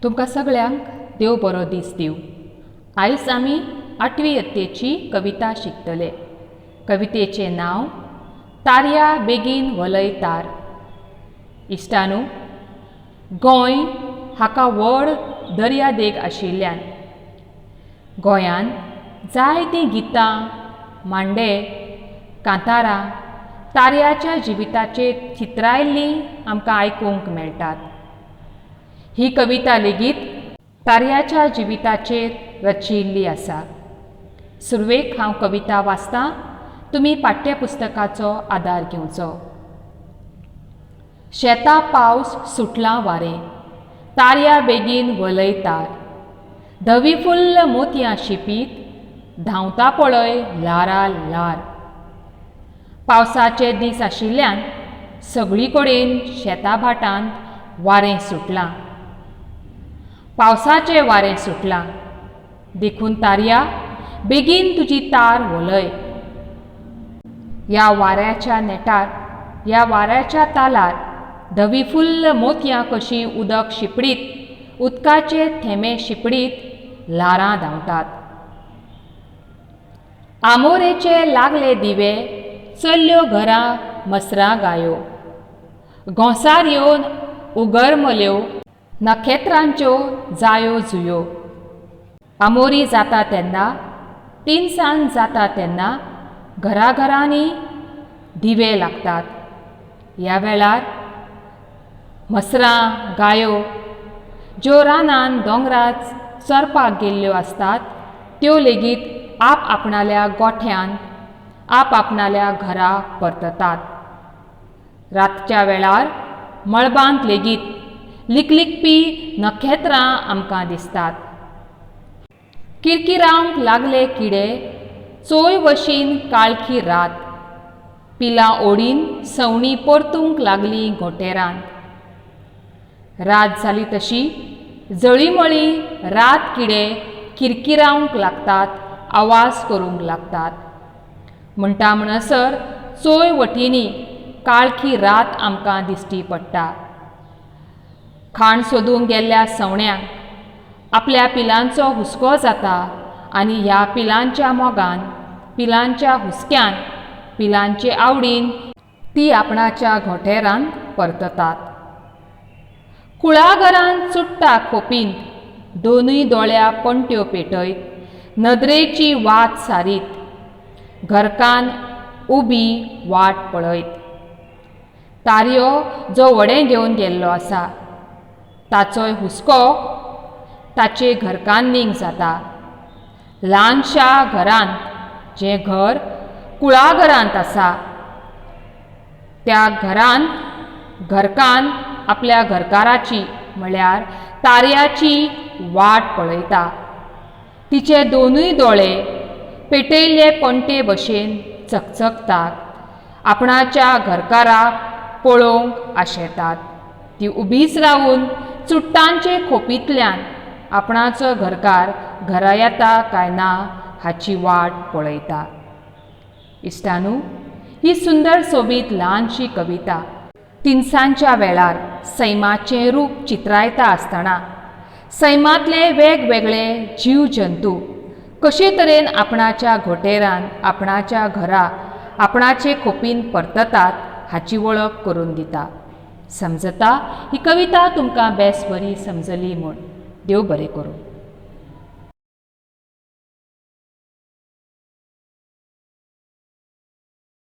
तुमकां सगळ्यांक देव बरो दीस दिवं. आयज आमी आठवी यत्तेची कविता शिकतले. कवितेचें नांव तारया बेगीन वलय तार. इश्टानू, गोंय हाका व्हड दर्यादेग आशिल्ल्यान गोंयांत जायतीं गितां, मांडे, कांतारां तारयाच्या जिविताचेर चित्रायल्लीं आमकां आयकूंक मेळटात. ही कविता लेगीत तारयाच्या जिविताचेर रचिल्ली आसा. सुरवेक हांव कविता वाचतां, तुमी पाठ्यपुस्तकाचो आदार घेवचो. शेता पावस सुटलां वारें, तारया बेगीन वलय तार, धवीफुल्ल मोतयां शिंपीत धांवता पळय ल्हारा ल्हार. पावसाचे दीस आशिल्ल्यान सगळी कडेन शेता भाटांत वारें सुटलां. पावसाचें वारें सुटलां देखून तारया बेगीन तुजी तार वलय. ह्या वाऱ्याच्या नेटार, ह्या वाऱ्याच्या तालार धवीफुल्ल मोतयां कशीं उदक शिंपडीत, उदकाचे थेंबे शिंपडीत ल्हारां धांवतात. आमोरेचे लागले दिवे, चल्ल्यो घरा म्हसरां गायो, घोंसार येवन उगरमल्यो नखेत्रांच्यो जायो जुयो. आमोरी जाता तेन्ना, तिनसांज जाता तेन्ना घराघरांनी दिवे लागतात. ह्या वेळार म्हसरां गायो ज्यो रानान दोंगरार चरपाक गेल्ल्यो आसतात त्यो लेगीत आप आपणाल्या गोठ्यान आप आपणाल्या घरा परततात. रातच्या वेळार मळबांत लेगीत लिकलिकपी नखेत्रां आमकां दिसतात. किरकिरावंक लागले किडे, चोय वशीन काळखी रात, पिलां ओडीन सवणीं परतूंक लागलीं घोंटेरांत. रात जाली तशी जळींमळीं रात किडे किरकिरावंक लागतात, आवाज करूंक लागतात. म्हणटा म्हणसर चोय वटेनी काळखी रात आमकां दिश्टी पडटा. खाण सोदूंक गेल्ल्या सवण्यांक आपल्या पिलांचो हुस्को जाता आनी ह्या पिलांच्या मोगान, पिलांच्या हुस्क्यान, पिलांचे आवडीन ती आपणाच्या घोंटेरांत परततात. कुळागरांत चुट्टा खोपींत दोनूय दोळ्या पणट्यो पेटयत, नदरेची वात सारीत, घरकान्न उबी वाट पळयत. तारयो जो व्हडें घेवन गेल्लो आसा ताचोय हुस्को ताचे घरकान्नीक जाता. ल्हानशा घरांत, जें घर कुळागरांत आसा, त्या घरांत घरकान्न आपल्या घरकाराची म्हळ्यार तारयाची वाट पळयता. तिचे दोनूय दोळे पेटयल्ले पणटे भशेन चकचकतात, आपणाच्या घरकाराक पळोवंक आशेतात. ती उबीच रावन चुट्टांचे खोपींतल्यान आपणाचो घरकार घरा येता काय ना हाची वाट पळयता. इश्टानू, ही सुंदर सोबीत ल्हानशी कविता तिनसांजच्या वेळार सैमाचें रूप चित्रायता आसतना सैमांतले वेगवेगळे जीव जंतू कशे तरेन आपणाच्या घोंटेरान, आपणाच्या घरा, आपणाचे खोपीन परततात हाची वळख करून दिता. समजता ही कविता तुमकां बेस बरी समजली म्हूण. देव बरें करूं.